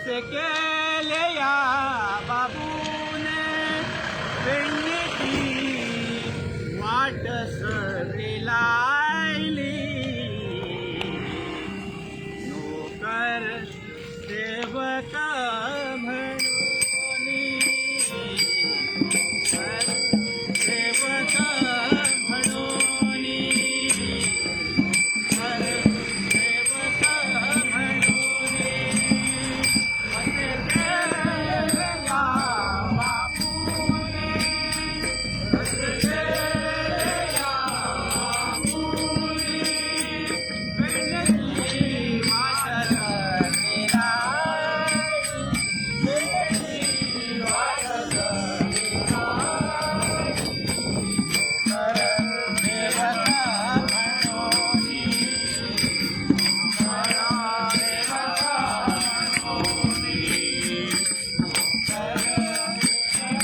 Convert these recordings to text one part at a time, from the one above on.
असे केले या बाबूने पेडणेची वाट सगळी लायली. नोकर सेवक म्हणून, सेवक म्हणून, सेवक म्हणून, असे केले या बाबूने, असे केले या बाबूने, पेडणेची वाट सगळी लायली, पेडणेची वाट सगळी लायली. नोकर सेवक म्हणून, नोकर सेवक म्हणून, नोकर सेवक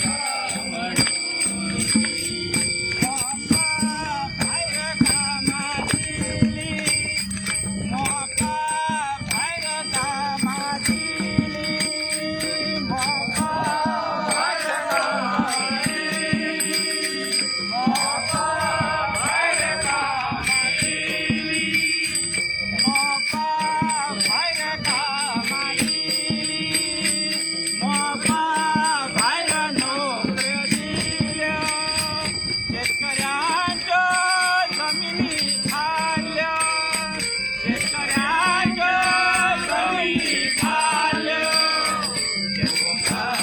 म्हणून. मोका भायर कामादिली, मोका भायर कामादिली, मोका भायर कामादिली, मोका भायर कामादिली, मोका भायर कामादिली, मोका भायर नोकऱ्यो दिल्यो, शेतकऱ्यांच्यो जमिनी खाल्यो, शेतकऱ्यांच्यो जमिनी खाल्यो. नोकर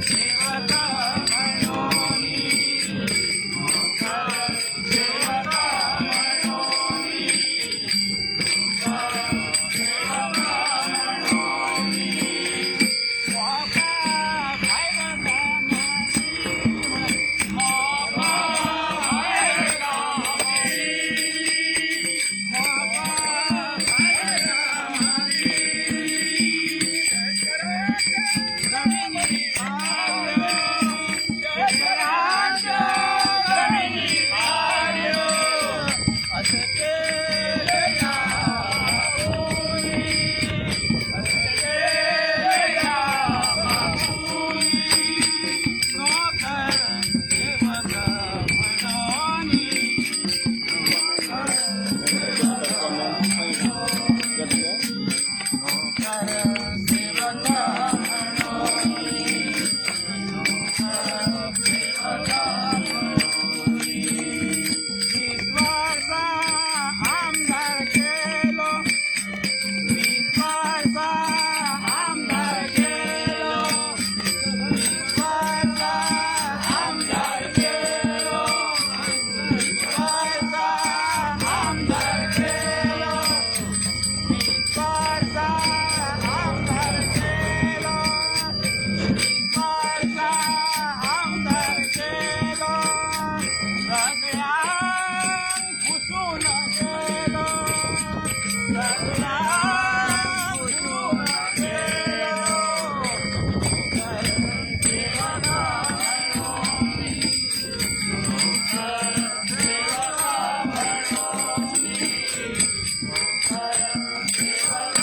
सेवक म्हणून, नोकर सेवक म्हणून, नोकर सेवक म्हणून. मोका भायर कामादिली, मोका भायर कामादिली, मोका भायर कामादिली, जमिनी खाल्यो, शेतकऱ्यांच्या जमिनी खाल्यो. असे केले या बाबूनी, असे केले या बाबूनी, नोकर सेवक म्हणून, नोकर सेवक म्हणून, नोकर सेवक म्हणून, नोकर सेवक म्हणून. 20 वर्सां आमदार केलो, 20 वर्सां आमदार केलो, 20 वर्सां आमदार केलो, 20 वर्सां आमदार केलो, 20 वर्सां आमदार केलो, 20 वर्सां आमदार केलो, सगळ्यांक फसून गेलो, सगळ्यांक फसून गेलो. नोकर सेवक म्हणून, नोकर सेवक म्हणून, नोकर सेवक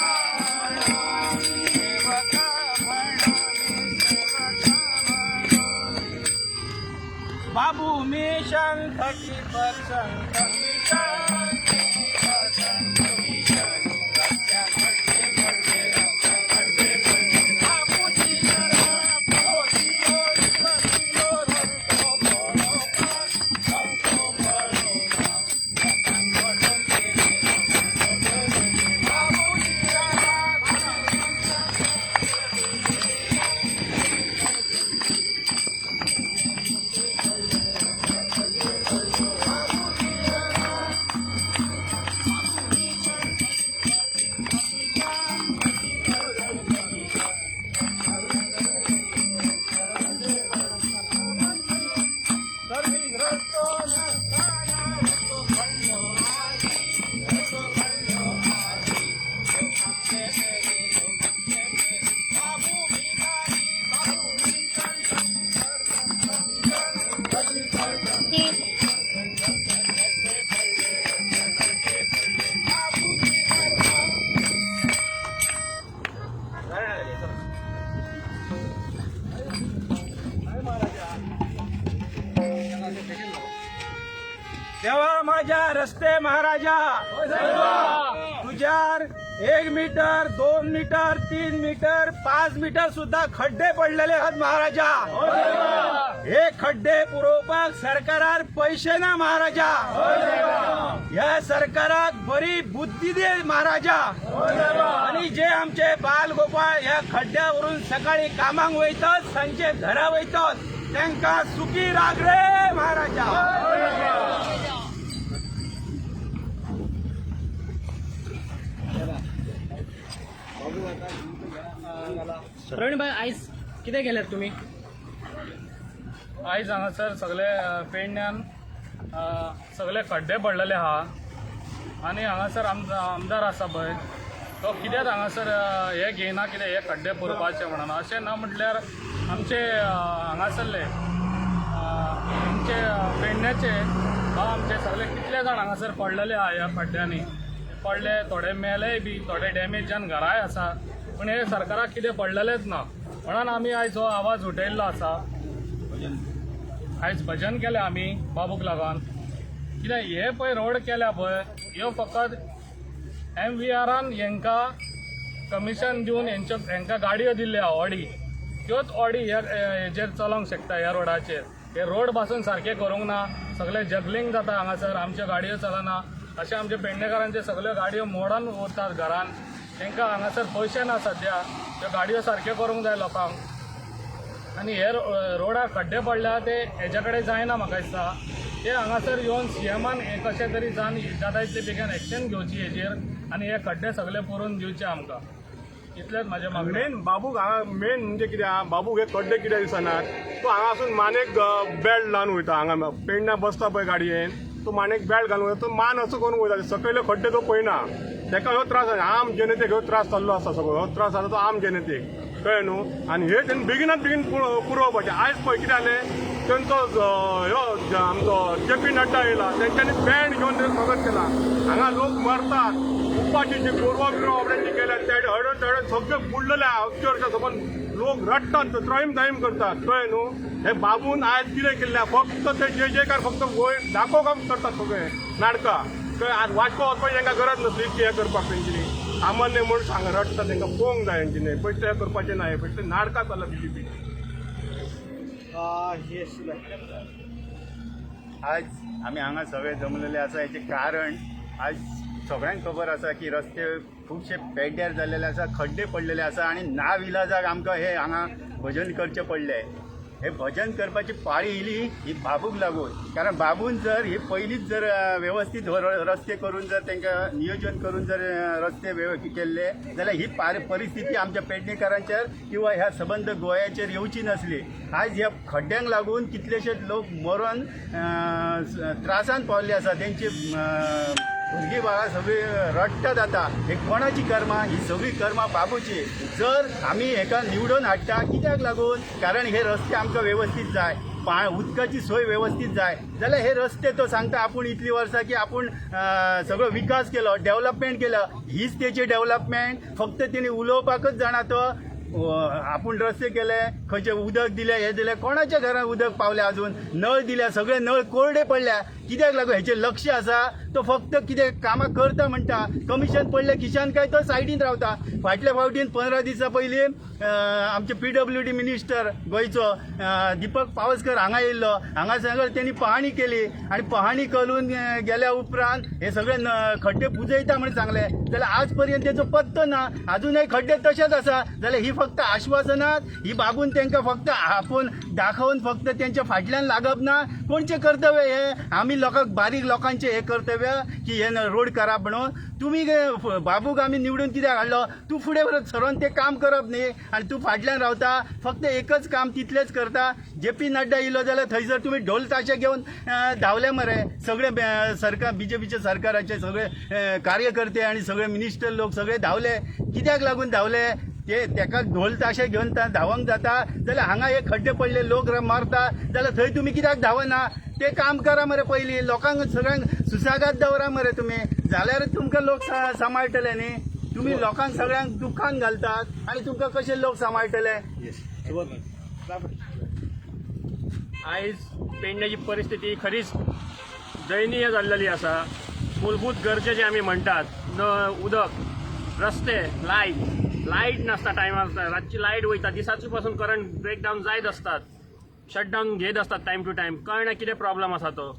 म्हणून, सेवक म्हणून, सेवक म्हणून. बाबू मिशन 30%, मिशन 30%, मिशन रस्त्या खड्डे पडले, रस्त्या खड्डे पडले. बाबूची शरण पोहोचलो, रस्तो पळोवपाक, रस्तो पळोवपाक, लोकांक फटोवन केले, लोकांक फटोवन केले. बाबूची शरण. देवा माझ्या रस्ते महाराजा, तुझ्यार 1 मीटर, 2 मीटर, 3 मीटर, 5 मीटर सुद्धा खड्डे पडलेले आहेत महाराजा. हे खड्डे पुरोवपाक सरकारार पैसे ना महाराजा. ह्या सरकाराक बरी बुद्धी दे महाराजा. आणि जे आमचे बाल गोपाळ ह्या खड्ड्यावरून सकाळी कामाक वयतात, सांजे घरा वयतात, तांकां सुखी राख रे महाराजा. प्रवीण भाई, आयज कितें केल्यात तुमी? आयज हांगासर सगळे पेडण्यान सगळे खड्डे पडलेले आहा आनी हांगासर आमदार आसा पळय, तो कित्याक हांगासर हे घेयना कितें हे खड्डे पुरपाचे म्हणून. अशें ना म्हटल्यार आमचे हांगासरले आमचे पेडण्याचे वा आमचे सगळे कितले जाण हांगासर पडलेले आहा. ह्या खड्ड्यांनी पडले, थोडे मेलेय बी, थोडे डॅमेज जावन घराय आसा, पूण हे सरकाराक कितें पडलेलेंच ना. म्हणून आमी आयज हो आवाज उठयल्लो आसा. आयज भजन केलें आमी बाबूक लागून. कित्याक हे पळय रोड केल्या पळय, ह्यो फकत एमवीआरान हेंकां कमिशन दिवन हेंच्यो हेंकां गाडयो दिल्ल्यो ऑडी, त्योच ऑडी ह्या हेजेर चलोवंक शकता. ह्या रोडाचेर हे रोड पासून सारके करूंक ना. सगळे जगलिंग जाता हांगासर. आमच्यो गाडयो चलना. अशें आमचे पेडणेकारांचे सगळ्यो गाडयो मोडून उरतात घरान. तांकां हांगासर पयशे ना सद्या. त्यो गाडयो सारक्यो करूंक जाय लोकांक. आनी हे रोडार खड्डे पडल्या ते हेच्या कडेन जायना. म्हाका दिसता ते हांगासर येवन सीएमान हे कशें तरी जावन जाता इतले बेगीन एक्शन घेवची हेजेर आनी हे खड्डे सगळे पुरोवन दिवचे आमकां. इतलेंच म्हाजें मागणें. मेन बाबूक हांगा मेन म्हणजे कितें आहा, बाबूक हे खड्डे कित्याक दिसनात? तो हांगासून मानेक बेल्ट लावन वयता. हांगा पेडण्या बसता पळय गाडयेन, तो मानेक बेल्ट घालून वयता. तो मान असो करून वयता, सकयले खड्डे तो पळयना. तेका ह्यो त्रास, आम जनतेक ह्यो त्रास जाल्लो आसा. सगळो हो त्रास आसा तो आम जनतेक, कळ्ळें न्हू? आनी हे तेणी बेगिनात बेगीन पुरोवपाचें. आयज पळय कितें जालें, तेंचो ह्यो आमचो जे पी नड्डा येयला, तेंच्यांनी बँड घेवन तेणें स्वागत केलां. हांगा लोक मरतात उपाशी. जी गोरवां बिरवां आपल्याची केल्या, ते हळद हळद सगळे बुडलेले आहा. अक्षरशः सबंद लोक रडटात, त्रयम दायम करतात, कळ्ळें न्हू? हे बाबून आयज कितें केल्लें? फक्त ते जे जेकार फक्त वयर दाखोवप करतात सगळे नाटकां, कळ्ळें? आज वास्को वचपाची तांकां गरज नासली इतकी हें करपाक. तेंच्यांनी सामान्य म्हणून सांग रडटा, तांकां पळोवंक जाय. तेंच्यांनी बेश्टें हें करपाचें ना. हें बेश्टें नाटकां चल्ला बीजेपी. आज आमी हांगा सगळे जमलेले आसा हेचें कारण आज सगळ्यांक खबर आसा की रस्ते खुबशे पेड्ड्यार जाल्लेले आसा, खड्डे पडलेले आसा आनी ना विलाजाक आमकां हे हांगा भजन करचें पडलें. हे भजन करपाची पाळी येयली ही बाबूक लागून. कारण बाबून जर ही पयलींच जर वेवस्थीत रस्ते करून, जर तांकां नियोजन करून जर रस्ते केल्ले जाल्यार ही परिस्थिती आमच्या पेडणेकारांचेर किंवा ह्या सबंद गोंयाचेर येवची नासली. आयज ह्या खड्ड्यांक लागून कितलेशेच लोक मरोन त्रासान पावल्ले आसा. तेंची भुरगीं बाळां सगळीं रडटात. आतां हे कोणाची कर्मां? ही सगळीं कर्मां बाबूची. जर आमी हेका निवडून हाडटा कित्याक लागून? कारण हे रस्ते आमकां वेवस्थीत जाय, उदकाची सोय वेवस्थीत जाय. जाल्यार हे रस्ते तो सांगता आपूण इतलीं वर्सां की आपूण सगळो विकास केलो, डेवलपमेंट केलो. हीच तेची डेवलपमेंट? फक्त तेणी उलोवपाकच जाणा तो. आपूण रस्ते केले, खंयचे उदक दिले, हे दिले. कोणाच्या घरान उदक पावले अजून? नळ दिल्या, सगळे नळ कोरडे पडल्या. कित्याक लागून? हेचें लक्ष आसा? तो फक्त कितें कामां करता म्हणटा, कमिशन पडलें खिशान काय तो सायडीन रावता. फाटल्या फावटीन 15 दिसां पयलीं आमचे पीडब्ल्यूडी मिनिस्टर गोंयचो दीपक पावसकर हांगा येयल्लो. हांगा सगळें तेणी पहाणी केली आनी पहाणी करून गेल्या उपरांत हे सगळे खड्डे बुजयता म्हण सांगलें. जाल्यार आज पर्यंत तेचो पत्तो ना. अजूनय खड्डे तशेच आसा. जाल्यार ही फक्त आश्वासनात ही बाबून तांकां फक्त आपोवन दाखोवन फक्त तेंच्या फाटल्यान लागप ना. कोणचें कर्तव्य हे? आमी लोकांक, बारीक लोकांचें हें कर्तव्य की हे रोड करप म्हणून. तुमी बाबूक आमी निवडून कित्याक हाडलो? तूं फुडें सरोन तें काम करप न्ही आनी तूं फाटल्यान रावता, फक्त एकच काम तितलेंच करता. जे पी नड्डा येयलो जाल्यार थंयसर तुमी ढोल ताशे घेवन धांवले मरे सगळे. सरकार, बीजेपीचे सरकाराचे सगळे कार्यकर्ते आनी सगळे मिनिस्टर लोक सगळे धांवले. कित्याक लागून धांवले ते? तेका ढोल ताशे घेवन धांवंक जाता जाल्यार हांगा हे खड्डे पडले, लोक मारता, जाल्यार थंय तुमी कित्याक धांवना? ते काम करा मरे पयलीं. लोकांक सगळ्यांक सुसागात दवरा मरे तुमी, जाल्यार तुमकां लोक सांबाळटले न्ही. तुमी लोकांक सगळ्यांक दुख्खान घालतात आनी तुमकां कशे लोक सांबाळटले? आयज पेडण्याची परिस्थिती खरीच दयनीय जाल्लेली आसा. मूलभूत गरजे जे आमी म्हणटात, नळ, उदक, रस्ते, लायट लायट नासता टायमार, रातची लायट वयता, दिसाची पासून करंट ब्रेकडावन जायत आसतात, शटडावन घेत आसतात टायम टू टायम. कळना कितें प्रॉब्लम आसा तो.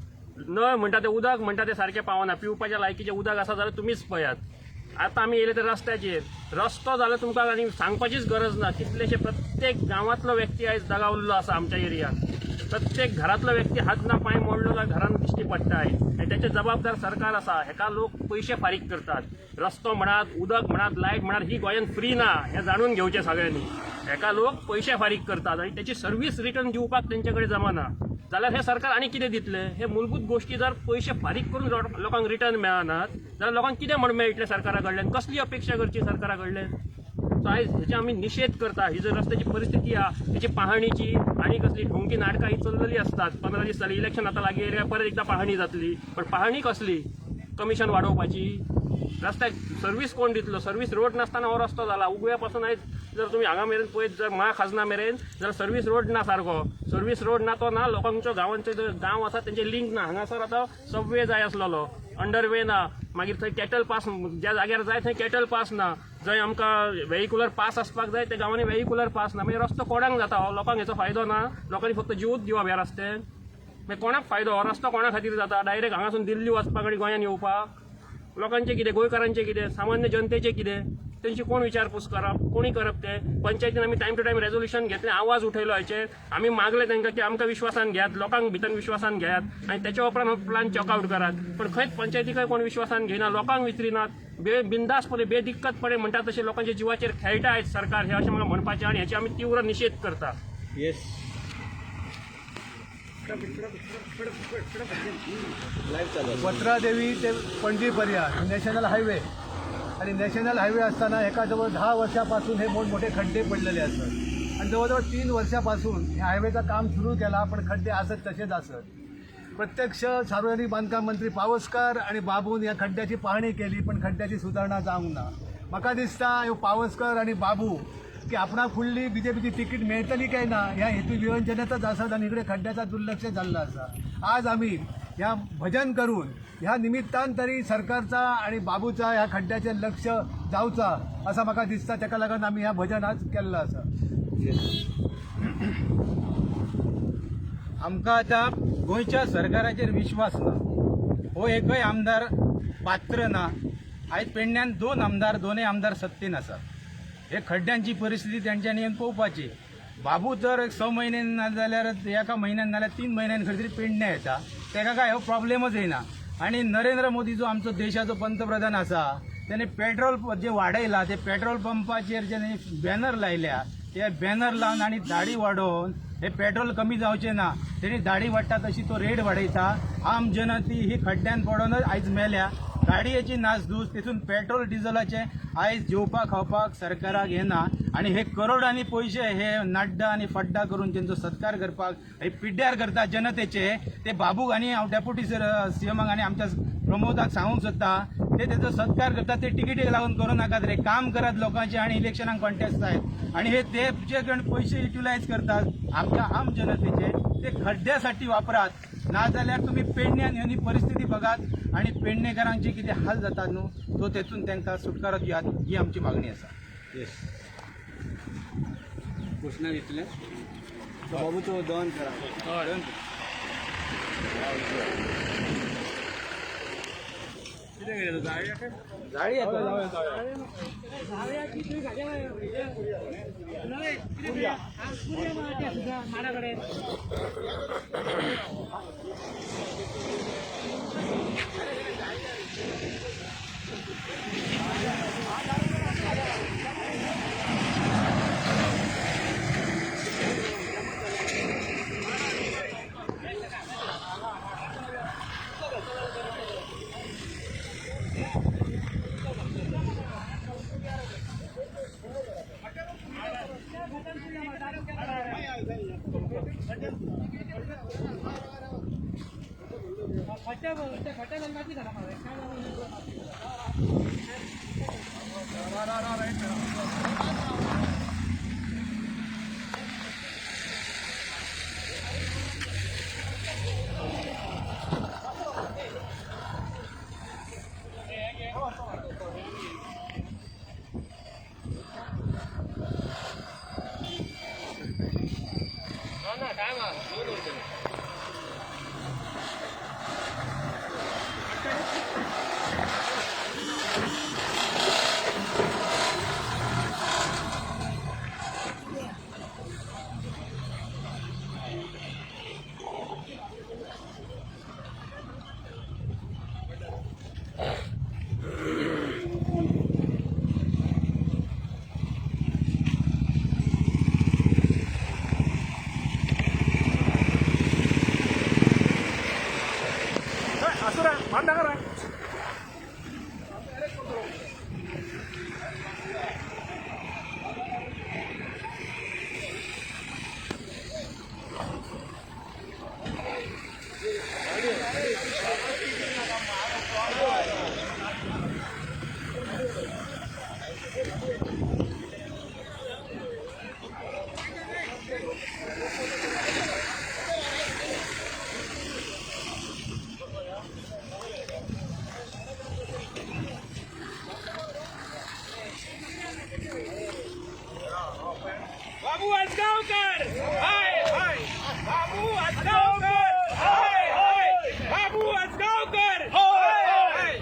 नळ म्हणटा ते, उदक म्हणटा ते सारकें पावना. पिवपाच्या लायकीचें उदक आसा जाल्यार तुमीच पळयात. आतां आमी येयले ते रस्त्याचेर. रस्तो जाल्यार तुमकां आनी सांगपाचीच गरज ना. कितलेशे प्रत्येक गांवांतलो व्यक्ती आयज दगावल्लो आसा. आमच्या एरियात प्रत्येक घरांतलो व्यक्ती हात ना पांय मोडलो घरान दिश्टी पडटा आयज. आनी तेचे जबाबदार सरकार आसा. हेका लोक पयशे फारीक करतात. रस्तो म्हणात, उदक म्हणात, लायट म्हणात, ही गोंयांत फ्री ना हें जाणून घेवचें सगळ्यांनी. हेका लोक पयशे फारीक करतात आनी तेची सर्वीस रिटर्न दिवपाक तेंचे कडेन जमाना जाल्यार हें सरकार आनी कितें दितलें? हे मूलभूत गोश्टी जर पयशे फारीक करून लोकांक रिटर्न मेळनात जाल्यार लोकांक कितें म्हण मेळटलें सरकारा कडल्यान? कसली अपेक्षा करची सरकारा कडल्यान? सो आयज हेचे आमी निशेध करता. ही जर रस्त्याची परिस्थिती आहा हेची पाहणीची आनी कसली ढोंकी नाटकां ही चल्लेली आसतात. 15 दीस जाली, इलेक्शन आतां लागीं येयलें, परत एकदां पाहणी जातली. पण पाहणी कसली? कमिशन वाडोवपाची? रस्त्याक सर्वीस कोण दितलो? सर्वीस रोड नासतना हो रस्तो जाला. उगव्या पासून आयज जर तुमी हांगा मेरेन पळयत जर मा खाजना मेरेन जाल्यार सर्वीस रोड ना, सारको सर्वीस रोड ना. तो ना लोकांचो गांवांचो जो गांव आसा तेंचे लिंक ना. हांगासर आतां सबवे जाय आसलेलो, अंडरवे ना. मागीर थंय कॅटल पास ज्या जाग्यार जाय थंय कॅटल पास ना. जंय आमकां वेहिकुलर पास आसपाक जाय त्या गांवांनी वेहिकुलर पास ना. मागीर रस्तो कोणाक जाता हो? लोकांक हेचो फायदो ना. लोकांनी फक्त जिवूच दिवप ह्या रस्त्यान. मागीर कोणाक फायदो हो रस्तो? कोणा खातीर जाता? डायरेक्ट हांगासून दिल्ली वचपाक आनी गोंयान येवपाक लोकांचें कितें? गोंयकारांचें कितें? सामान्य जनतेचें कितें? तेंची कोण विचारपूस करप? कोणी करप तें? पंचायतीन आमी टायम टू टायम रेजोल्युशन घेतलें, आवाज उठयलो हेचेर. आमी मागलें तांकां की आमकां विश्वासान घेयात, लोकांक भितर विश्वासान घेयात आनी तेच्या उपरांत हो प्लान चॉकआवट करात. पण खंयच पंचायती खंय कोण विश्वासान घेयना, लोकांक विचारिनात. बिंदासपणे बेदिक्कतपणे म्हणटा तशें लोकांच्या जिवाचेर खेळटा आयज सरकार, हें अशें म्हाका म्हणपाचें आनी हेचे आमी तीव्र निशेध करता. येस. पत्रादेवी ते पणजी पर्यंत नॅशनल हायवे, आणि नॅशनल हायवे असताना एका जवळ 10 वर्षापासून हे मोठमोठे खड्डे पडलेले असत आणि जवळजवळ 3 वर्षापासून हे हायवेचं काम सुरू केला, पण खड्डे असत तसेच असत. प्रत्यक्ष सार्वजनिक बांधकाम मंत्री पावसकर आणि बाबून या खड्ड्याची पाहणी केली, पण खड्ड्याची सुधारणा जावंक ना. म्हाका दिसता ह्यो पावसकर आणि बाबू की आपणाक फुडली बीजेपीची तिकीट मेळटली काय ना ह्या हेतू विवंचनेतच आसत आणि इकडे खड्ड्याचा दुर्लक्ष जाल्लो आसा. आज आम्ही ह्या भजन करून ह्या निमित्तान तरी सरकारचा आणि बाबूचा ह्या खड्ड्याचेर लक्ष जावचा असा म्हाका दिसता. ताका लागून आमी ह्या भजन आज केल्लो आसा. आमकां आतां गोंयच्या सरकाराचेर विश्वास ना. हो एकय आमदार पात्र ना. आयज पेडण्यान 2 आमदार, दोनूय आमदार सत्तेन आसात. हे खड्ड्यांची परिस्थिती तेंच्यांनी येवन पळोवपाची. बाबू तर 6 म्हयन्यान ना जाल्यार एका म्हयन्यान नाल्यार 3 म्हयन्यान खंय तरी पेडण्या येता, तेका काय हो प्रॉब्लेमच येयना. आनी नरेंद्र मोदी जो आमचो देशाचो पंतप्रधान आसा, तेणे पेट्रोल जे वाडयला ते पेट्रोल पंपाचेर जे बॅनर लायल्या ते बॅनर लावन आनी दाडी वाडोवन हे पेट्रोल कमी जावचें ना. तेणी दाडी वाडटा तशी तो रेट वाडयता. आम जनती ही खड्ड्यान पडोनच आयज मेल्या. गाडयेची नासधूस, तितून पेट्रोल डिझलाचे आयज जेवपाक खावपाक सरकाराक येना. आनी हे करोडांनी पयशे हे नड्डा आनी फड्डा करून तेंचो सत्कार करपाक हे पिड्ड्यार करता जनतेचे. ते बाबूक आनी हांव डेप्युटी सीएमाक आनी आमच्या प्रमोदाक सांगूंक सोदता, ते तेचो सत्कार करतात ते तिकेटीक लागून करूं नाकात रे. काम करात लोकांचे आनी इलेक्शनाक कॉन्टेस्ट जायत. आनी हे ते जे कोण पयशे युटिलायज करतात आमच्या आम जनतेचे ते खड्ड्यासाठी वापरात, नाजाल्यार तुमी पेडण्यान येवन ही परिस्थिती बघात आनी पेडणेकारांचे कितें हाल जातात न्हू तो तेतून तांकां सुटकारो दियात, ही आमची मागणी आसा. घोशणा दितले बाबूचो दहन करा. जाळी येता. हाय हाय बाबू आजगावकर हाय हाय बाबू आजगावकर हाय हाय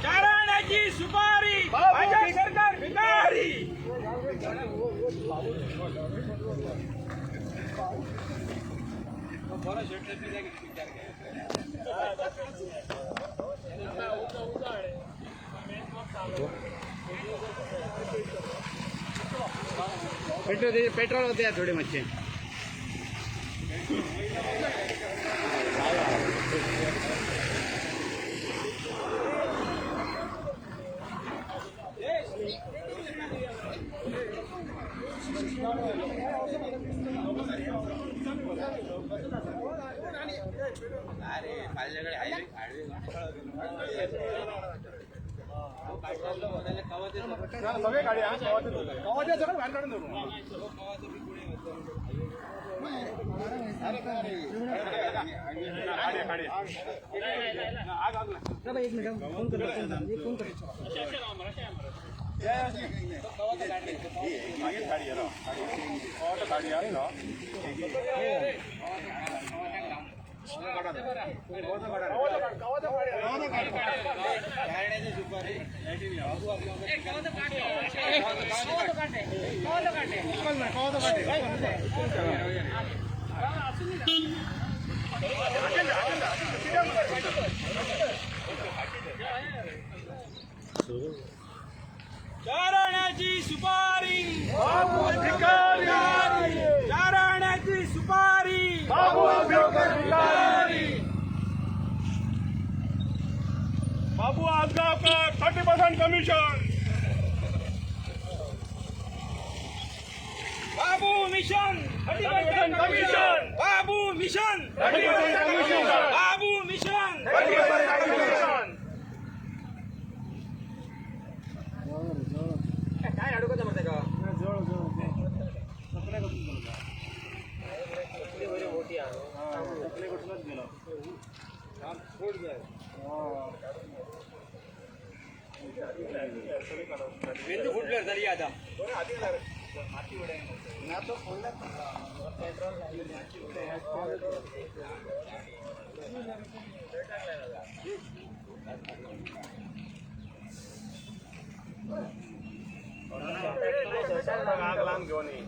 चारणाची सुपारी भाजप सरकार भिकारी. पेट्रोल होते थोडे मच्छे. सगळे गाडी हा कवाचे सगळे बाहेर काढून धरू. गाडी गाडी एक मिनिट फोन कर, फोन कर. मागीर गाडी येलो कवाचो गाडी आसलो. चारणाची सुपारी चारणाची सुपारी Babu Ajgaonkar 30% commission. Babu mission 30% commission. Babu mission 30% commission. Babu mission 30% commission. आग लावून घेऊन ये.